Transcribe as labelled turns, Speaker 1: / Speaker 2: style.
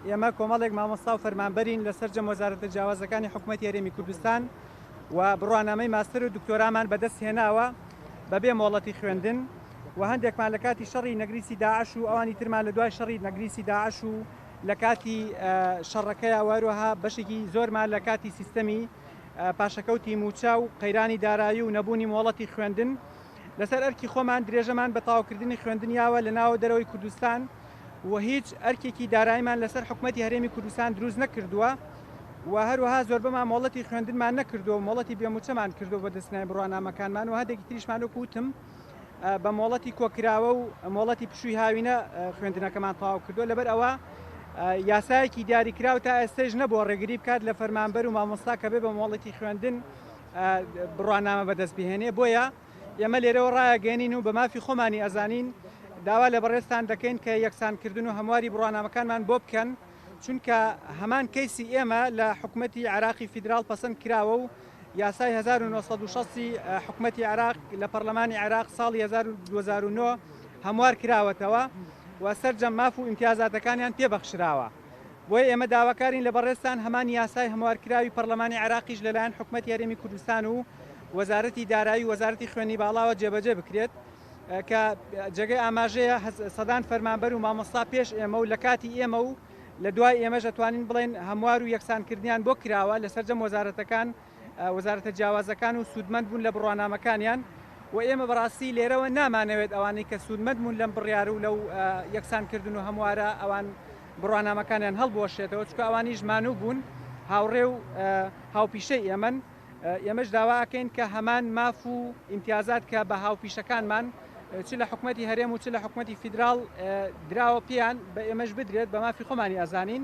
Speaker 1: ئێمە کۆمەڵێک مامۆستا و فەرمانبەرین لە سەرجەم وەزارەتە جیاوازەکانی حکومەتی هەرێمی کوردستان و بڕوانامەی ماستەر و دکتۆرامان بەدەست هێناوە بەبێ مۆڵەتی خوێندن و هەندێکمان لە کاتی شەڕی نەگریسی داعش و ئەوانی ترمان لە دوای شەڕی نەگریسی داعش و لە کاتی شەڕەکەیا و هەروەها بەشێکی زۆرمان لە کاتی سیستەمی پاشەکەوتی مووچە و قەیرانی دارایی و نەبوونی مۆڵەتی خوێندن لەسەر ئەرکی خۆمان درێژەمان بە تەواوکردنی خوێندن یاوە لە ناوە دەرەوەی کوردستان و هیچ ئەرکێکی داراییمان لەسەر حکومەتی هەرێمی کوردستان دروست نەکردووە و هەروەها زۆربەمان مۆڵەتی خوێندنمان نەکردووە و مۆڵەتی بێموچەمان کردووە بۆ دەستنای بڕوانامەکانمان و هەندێکی تریشمان وەکو وتم بە مۆڵەتی کۆکراوە و مۆڵەتی پشووی هاوینە خوێندنەکەمان تەواو کردووە. لەبەر ئەوە یاسایەکی دیاریکراو تا ئێستەیش نەبووە ڕێگری بکات لە فەرمانبەر و مامۆستا کە بێ بە مۆڵەتی خوێندن بڕوانامە بەدەست بهێنێ. بۆیە ئێمە لێرەوە ڕایەگەیەنین و بە مافی خۆمانی ئەزانین داوا لە بەڕێزتان دەکەین کە یەکسانکردن و هەمواری بڕوانامەکانمان بۆ بکەن، چونکە هەمان کەیسی ئێمە لە حکومەتی عێراقی فیدراڵ پەسەند کراوە و یاسای 1960 ی حکومەتی عێراق لە پەرلەمانی عێراق ساڵی 2009 هەموار کراوەتەوە و سەرجەم ماف و ئیمتیازاتەکانیان پێ بەخشراوە. بۆیە ئێمە داواکارین لە بەڕێزتان هەمان یاسای هەموارکراوی پەرلەمانی عێراقیش لەلایەن حکومەتی هەرێمی کوردستان و وەزارەتی دارایی و وەزارەتی خوێندنی باڵاوە جێبەجێ بکرێت کە جێگەی ئاماژەیە سەدان فەرمانبەر و مامۆستا پێش ئێمە و لە کاتی ئێمە و لە دوای ئێمەش ئەتوانین بڵێین هەموار و یەکسانکردنیان بۆ کراوە لە سەرجەم وەزارەتەکان وەزارەتە جیاوازەکان و سوودمەند بوون لە بڕوانامەکانیان و ئێمە بەڕاستی لێرەوە نامانەوێت ئەوانەی کە سوودمەند بوون لەم بڕیار و لەو یەکسانکردن و هەموارە ئەوان بڕوانامەکانیان هەڵبوەشێتەوە چونکە ئەوانیش مانوو بوون هاوڕێ و هاوپیشەی ئێمەن. ئێمەش داوا ئەکەین کە هەمان ماف و ئیمتیازات کە بە هاوپیشەکانمان چ لە حکومەتی هەرێم و چ لە حکومەتی فیدراڵ دراوە پێیان بە ئێمەش بدرێت بە مافی خۆمانی ئەزانین.